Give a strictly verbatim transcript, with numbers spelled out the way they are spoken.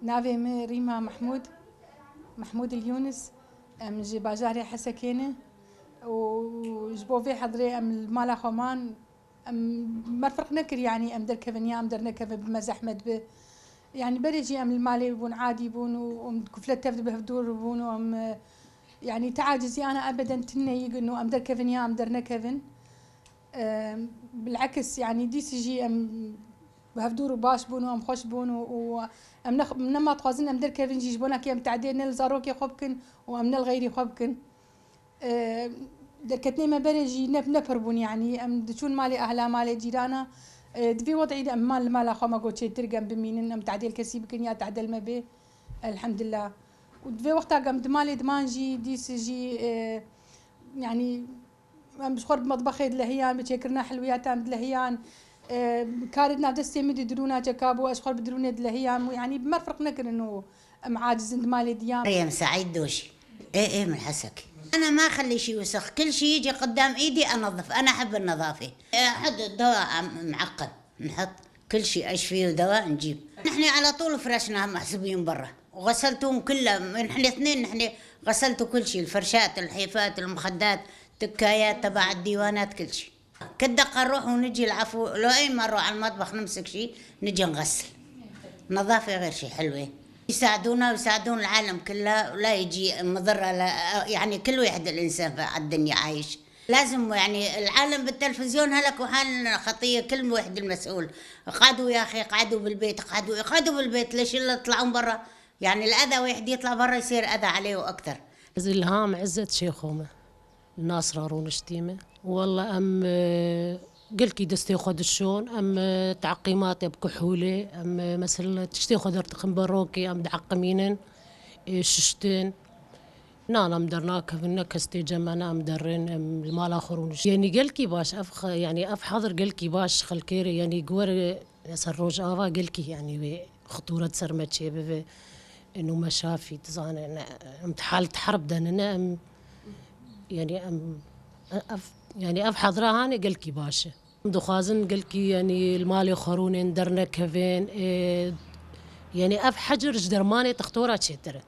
Navê min Rîma Mehmûd, Mehmûd el Yûnis. Em ji bajarê Hesekê ne û ji bo vê hedrê em li mala xwe man. Em, me ferq nekir, yanî em derkevin ya em dernekevin, bi me zehmet bi. Yanî berê jî em li malê bûn, adî bûn û em kuflet tev de bi hevdûr bûn û em, e, yanî te aciziyana ebeden tune yigin û em derkevin ya em dernekevin. E, bilekis, yanî dîsî jî em bi hevdûr û baş bûn û em xweş bûn û, û em ne, nema dixwazin em derkevin jî, ji bona kê em tedê ne li zarokê xwe bikin û em ne li xeyrî xwe bikin. E, derketinê me berê jî ne, ne pir bûn, yanî em diçûn malê ehla, malê cîrana. E, di vê wedî de em man li mala xwe me got çêtir gem bimînin, em tedê li kesî bikin ya tedê li me bê. Elhamdulillah. Û di vê wexta gem di malê diman jî, dîs jî, e, yanî em ji xwe bi metbexê dilehiyan, bi çêkirina hilwiyatan dilehiyan, e, karê di nav destê min de dirûna çeka bû, ez ji xwe bi dirûnê dilehiyam û yanî bi me ferq nekirin û em aciz in di malê diyan. مريم سعيد دوشي. ايه ايه من الحسكة. انا ما اخلي شي وسخ، كل شي يجي قدام ايدي انظف، انا احب النظافة. احط دواء معقم، نحط كل شي ايش فيه دواء نجيب. نحن على طول فرشنا محسوبين برا وغسلتهم كلها، نحن اثنين، نحن غسلت كل شي، الفرشات، الحيفات، المخدات، تكايات تبع الديوانات، كل شي. كل دقة نروح ونجي العفو، لو أي ما نروح على المطبخ نمسك شي نجي نغسل. نظافة غير شي حلوة. يساعدونا ويساعدون العالم كلها، ولا يجي مضرة لا، يعني كل واحد الإنسان في، على الدنيا عايش. لازم يعني العالم بالتلفزيون هلك وحالنا خطية، كل واحد المسؤول. قعدوا يا أخي، قعدوا بالبيت، قعدوا، قعدوا بالبيت، ليش إلا تطلعون برا؟ يعني الأذى واحد يطلع برا يصير أذى عليه وأكثر. Ez Îlham Îzzet Şêxo me. Nasra rûniştî me. Walla em, e, gelkî destê xwe dişon, em, e, teqîmatê bi kuhûlê, em, e, mesela tiştê xwe dertixin berokê, em dieqimînin, e, şiştin. Nan em dernakevin, ne kes tê cem me, ne em derin, em li mala xwe rûniştin. Yanî gelkî baş, ev xe-, yanî ev hedir gelkî baş xelkê rê, yanî guwer, e, ser Rojava gelkî, yanî wê xitûret ser me çêbibe. Eno me şafî, dizane, ne, em di halet herb de ne, ne, em, yanî em, ev, yanî ev hedra hanê gelkî baş e. Em dixwazin gelkî, yanî li malê xwe rûnên dernekevin, e, yanî ev hecir ji dermanê textora çêtir e.